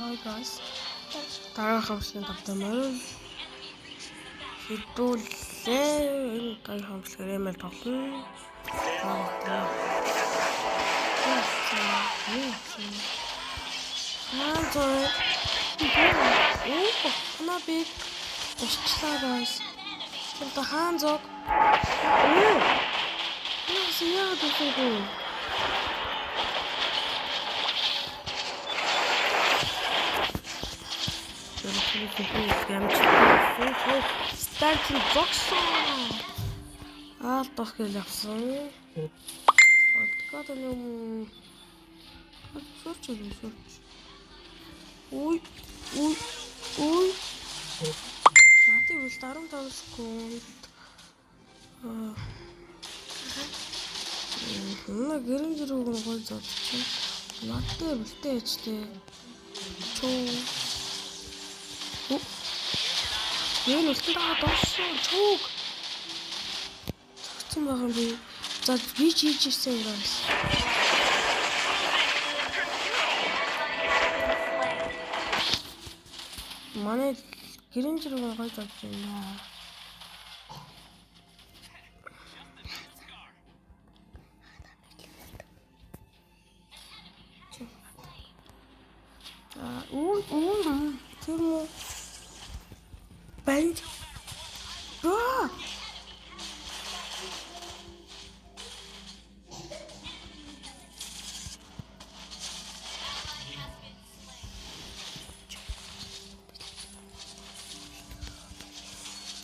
Hi guys. Дараагийн хамтлаг тавтай морил хэдүүлээ. Энэ дараагийн хамтлагаар ML тоглоно. Аа зөө. Оо, хана би тусчлаа guys. Одоо хаан зог. Оо. Яасан яагаад үгүй. Стартын зогсон. Аа, тох гэж авсан. Одгоод юм. Сурч сурч. Үй, үй, үй. Надад бол 15 секунд. Аа. Наа гэрэн зэрэг гой зодчих. Надад бүлтэй ээжтэй. Чуу. Энэ үлдэн дагаад орсон. Чууг. Цогцсон байгаа юм би. За би чийж ирсэн юм байна. Манай гэрэн зэрэг гой зодж байна. Аа, уу тэр мө банд. Аа.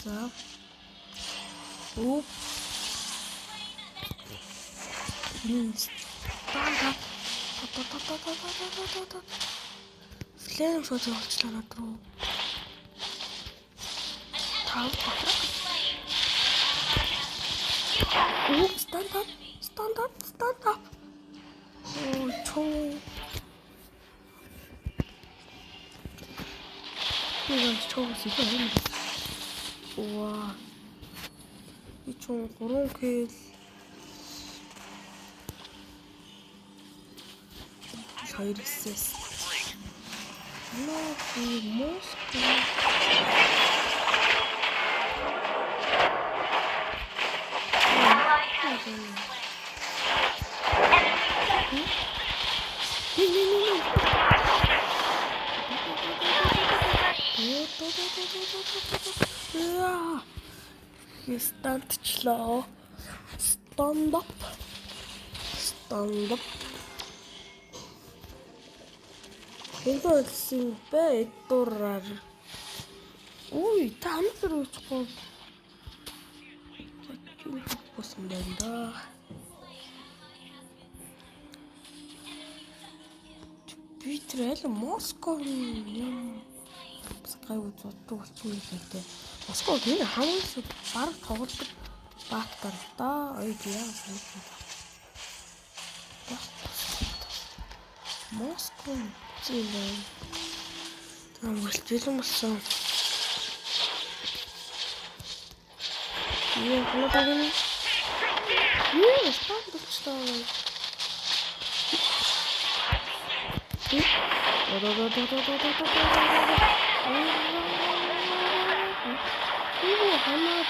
За. Оо. Та та та та та та та та. Флэм шууд болчлаа над руу. Тав. Оо, stand up. Stand up, stand up. Оо, чуу. 이거 저거 진짜 힘들어. Уа. Би ч 3 kill 2 assist. Ну, мозг. Стандчлаа. Stand up. Stand up. Хэлээ хэлсэн бэ? Эддураар. Үй, та хамт руу очихгүй. Болсон байна да. Би тэр аль Москов юм гайгүй зоддог болчихсон юм л дээ. Москов тэр хамгийн сүд баг тоглодог баатар л да. Ой яа санагдав. Москов юм байна. Тэр бэлэн болсон. Юу ханаа юу стан болчлоо. Юу ханаа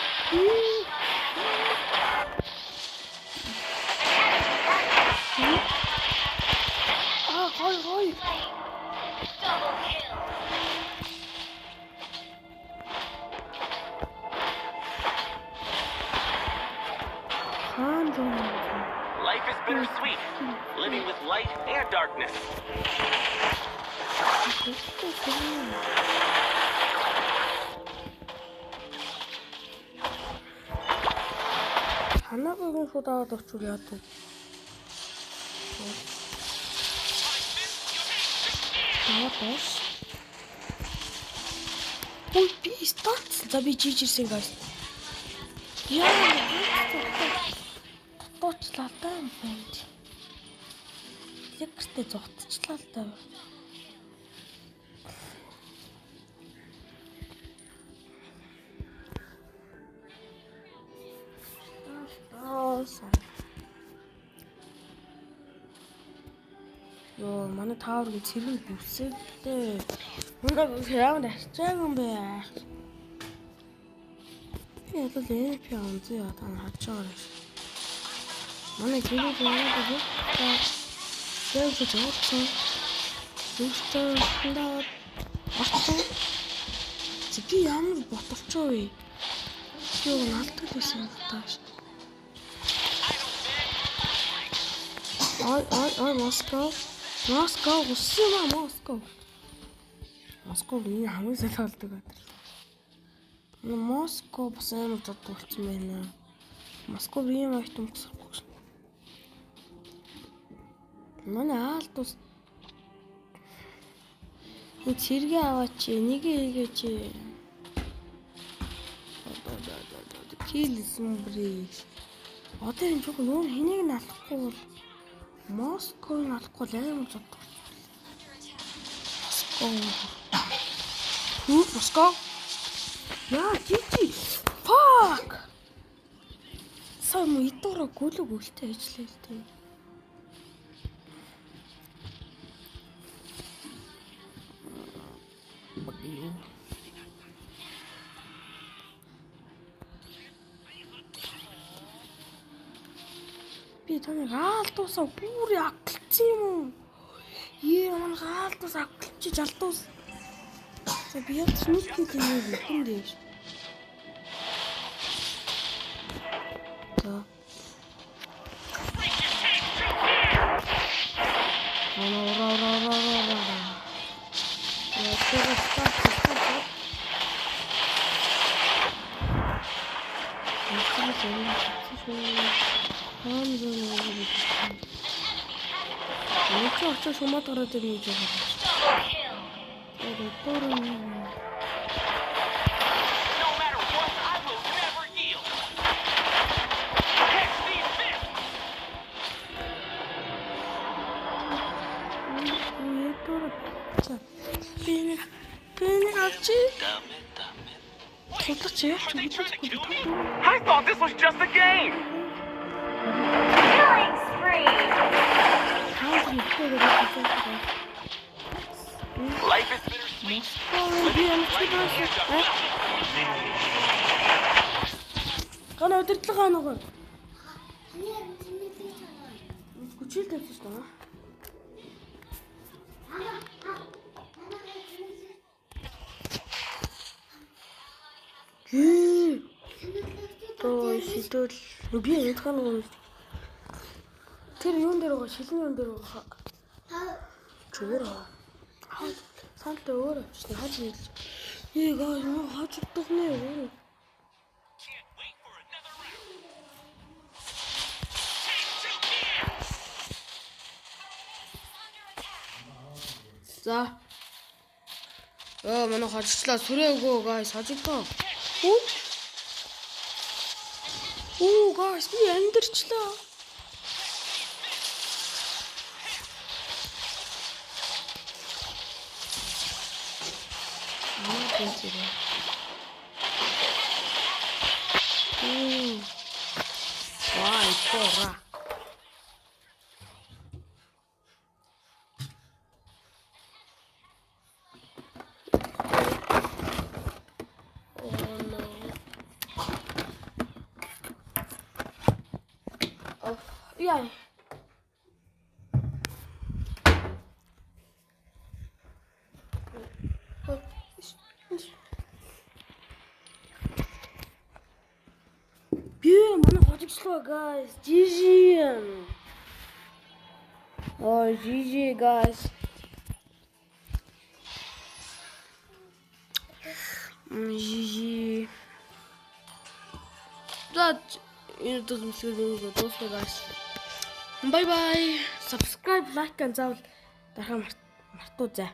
Аа хой хой. Life is bittersweet, living with light and darkness. Ханаагийн шууд аваад очвол яадаг. Аа бос. Ой би старт. За би жижирсэн guys. Яа. Дотоочлаа л да юм байна. Лекэртэй зогтчлаа л да. Аа. Йоо, манай tower-гийн цэрэг бүсэлээ. Манай яамд арчаагүй юм бэ? Би бол MP онцгой та харж байгаа юм. Манай гэрээ манай гэрээ жуулсан. Зүгтэн хандаад орсон. Би ямар ботолчоо вэ? Юу наалдаг байсан юм тааш. Ой ой ой Москва. Москва усан юм Москва. Москва миний хамгийн сайн тоглодог газар. Москва бас амар зод болсон байна. Москва ийм айтем гсахгүй шин. Манай аалд ус нэг цэргээ аваач, нэгэ хийгээч. Kill zombie. Одоо энэ жоо юу хэнийг нь алахгүй бол Москвыг нь алахгүй амар зод. Москва. Хүү Москва. Яа, жижи. Fuck. Сая мө идороо гүлэг үлтэй ажиллаа л дээ. Би таны гаалдуусаа бүр аглцсан юм уу? Ее, манай гаалдуус аглчих жалдуус. За би яг нэг хэл юм юм дээш. За. Ра. Я тэр стат. Энд очиж шумаад гараад ирнэ гэж байгаа. No matter what, I will never yield. Catch these fists. Би авчи. Тулгач яах Are they ч trying to мэдээгүй. kill me? I thought this was just a game. Killing spree. Тааз мэдээгүй гэж. Life is bittersweet. Би ямар ч байсан. Гана удирдлага нөгөө. Хүчил тавьсан шүү дээ. Гүү. Тоо шидэл би ядхан нөгөө. Тэр юун дээр байгаа? Шилэн юун дээр байгаа? Чөөр. Саналтай өөр авчихсан. Хаж нийлж. Ээг юу хажигдах нэ өөр. Can't wait for another round. Take two here. За. Оо манай хожигчлаа сүрээ өгөө guys хожигдоо. Үү? Оо guys би амьдэрчлээ. Аа тэнцээ. Оо. Вай, пора. Oh no. Oh, yeah. Би манай хожигчлаа guys. GG. Oh, GG guys. GG. За энэ дүүсмэлгээ дуслаа guys. Bye bye. Subscribe, like and заавал дарахаа мартуу зай.